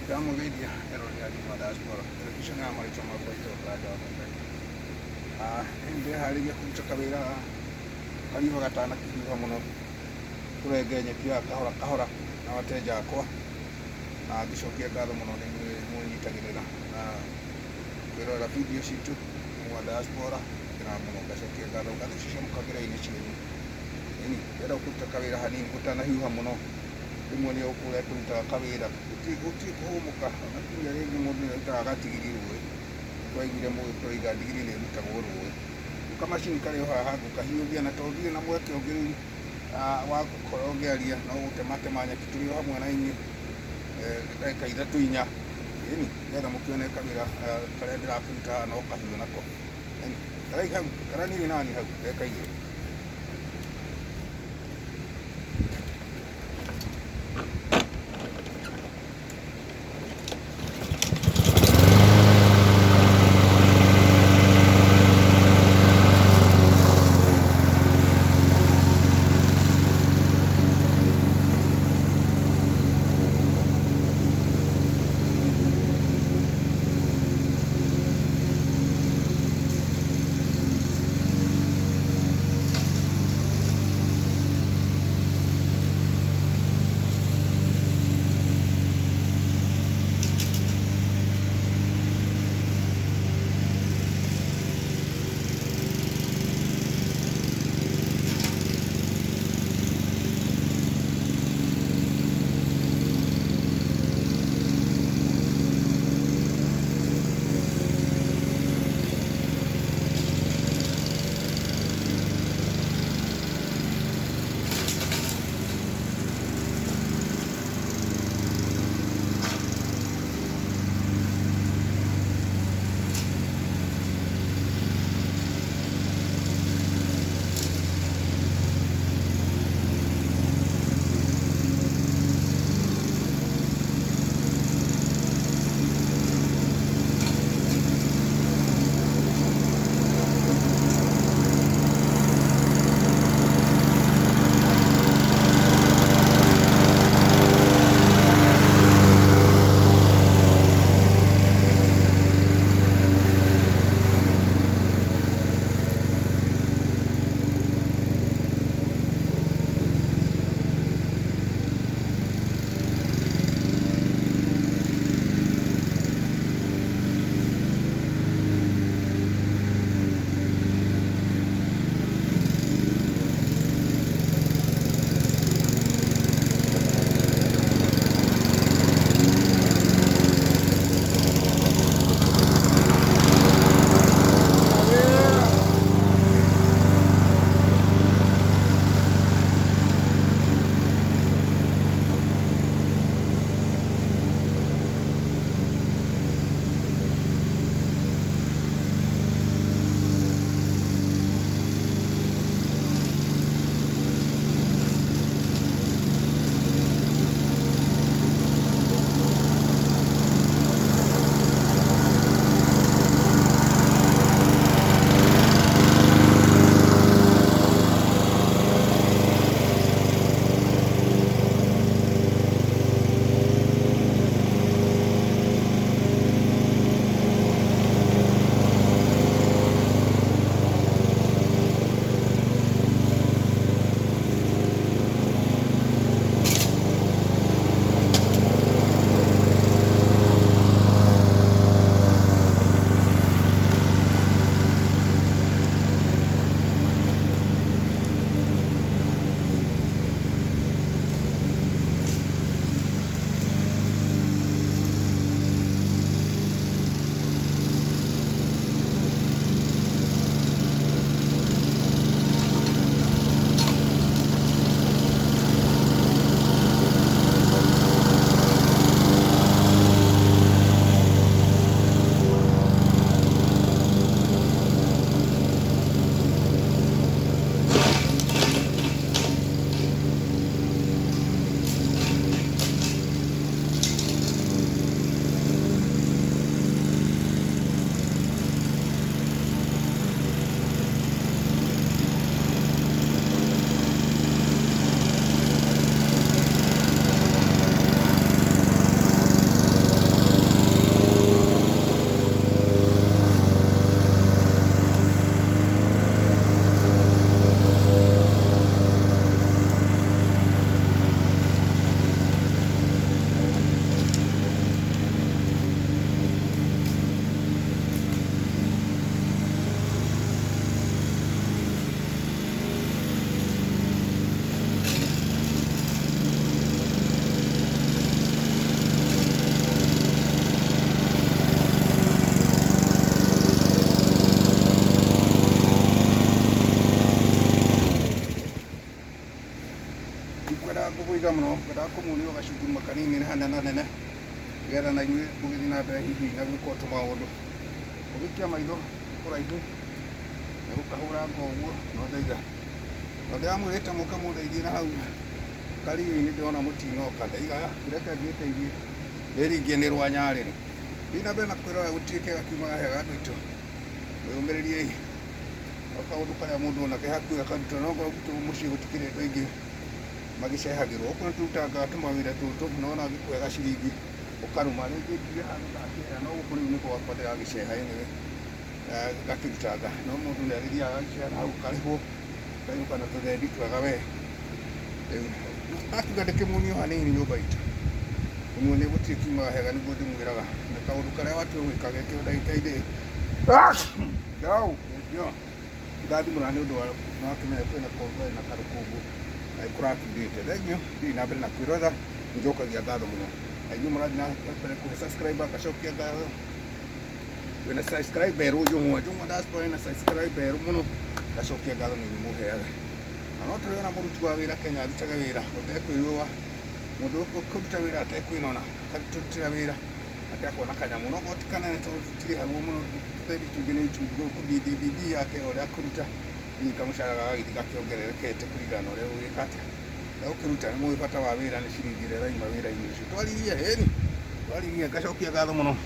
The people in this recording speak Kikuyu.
Ndamũgeithia erori a Juma Diaspora, televisheni ya marĩtwa makwa njĩtagwo Karanja wa Mũmbe. Niĩ ndĩreharĩria kũruta kawĩra kariũa gatanakĩhiũha mũno, tũrenge nyeki ya kahora kahora na wateja akwa, na ngĩcokia ngatho mũno nĩ inyuĩ mũnyitagĩrĩra na kwĩrorera video citũ Juma Diaspora, ngenaga mũno ngacokia ngatho. Ngatho icio ciamũkagĩrei nĩ cianyu. Ĩni, ndĩrenda kũruta kawĩra hanini gũtanahiũha mũno. Rĩmwe nĩ ũrĩa tũrutaga kawĩra gũtirĩ kũhũmũka, ona kiumia rĩngĩ mũndũ nĩ arutaga gatigiri rũĩ. Twaiguire mũgĩkũyũ oiga ndigiri nĩ ĩrutagwo rũĩ. Rĩu kamacini karĩ o haha ngũkahiũhia na tondũ ndirĩ na mweke ũngĩ rĩu wa gũkorwo ngĩaria no gũtematema nyeki tũrĩ o hamwe na inyuĩ ndagĩka ithatũ inya, ĩni, nĩgetha mũkĩone kawĩra karĩa ndĩrakĩruta haha no kahiũ nako. Ĩni, karai hau, karanĩrie nani hau ndagĩka igĩrĩ. Gwĩkĩrwo gacunguruma kanini nĩ hanenanene nĩgetha na inyuĩ mũgĩthiĩ na mbere hihi na gwĩka tũmaũndũ. Ũgĩikia maitho kũraihu nĩ gũkahũranga ũguo no ndaiga. Na ndĩramwĩrĩte mũke mũndeithie na hau kariũ-inĩ ndĩrona mũtinoka. Ndaiga reke ngĩteithie ndĩringie nĩ rwa nyarĩrĩ. Thiĩ na mbere na kwĩrora gũtirĩ kĩega kiumaga hega andũ aitũ. Mwĩyũmĩrĩriei. O kaũndũ karĩa mũndũ ona ke hakuhĩ akaruta no ngorwo gwitũ mũciĩ gũtikĩrĩ andũ aingĩ magĩcehagĩrwo. Okorwo nĩtũrutangaga tũmawĩra tũtũ no ona angĩkũhe gaciringi ũkarũma. Rĩngĩ njuge handũ ndaceha no gũkũ rĩu nĩ gwakwa ndĩragĩceha anyway ngakĩrutanga. No mũndũ nĩ agĩthiaga agagĩceha na hau ũkarĩhwo ũkainũka na tũthendi twega we. Rĩu ndakiuga ndĩkĩmunie o hanini nyũmba itũ. Kũmuonia gũtirĩ kiumaga hega nĩguo ndĩmwĩraga. Na kaũndũ karĩa watua gwĩka geke o ndagĩka-inĩ ĩyo. Ndathimũra nĩ ũndũ wa nĩwakĩmenya kwĩna korugarĩ na karũkũngũ na nĩ kũraturĩte. Thengiũ, thiĩ na mbere na kwĩrorera, nĩnjokagia ngatho mũno. Na inyuĩ mũrathiĩ na mbere kũhe subscriber ngacokia ngatho. Wĩna subscriber erũ Njũng'wa, Njũng'wa diaspora ĩna subscriber erũ mũno, ngacokia ngatho nĩ inyuĩ mũheaga. Na no tũrĩona mũruti wa wĩra Kenya arutage wĩra ũtekwĩyũa, mũndũ ũkũruta wĩra atekwĩnona, akatũrutĩra wĩra atekũona kanyamũ. No korwo ti kanene tondũ tũtirĩhagwo mũno, tũthendi tũingĩ nĩ gũkũbidi bidii yake ũrĩa akũruta, hihi kamũcara gagagĩthiĩ gakĩongererekete kũringana na ũrĩa ũgwĩka atĩa, ũrĩa ũkĩruta. Nĩ mũĩ bata wa wĩra nĩ ciringi ĩrĩa ĩrauma wĩra-inĩ ũcio. Twaririe, ĩni, twaririe, ngacokia ngatho mũno.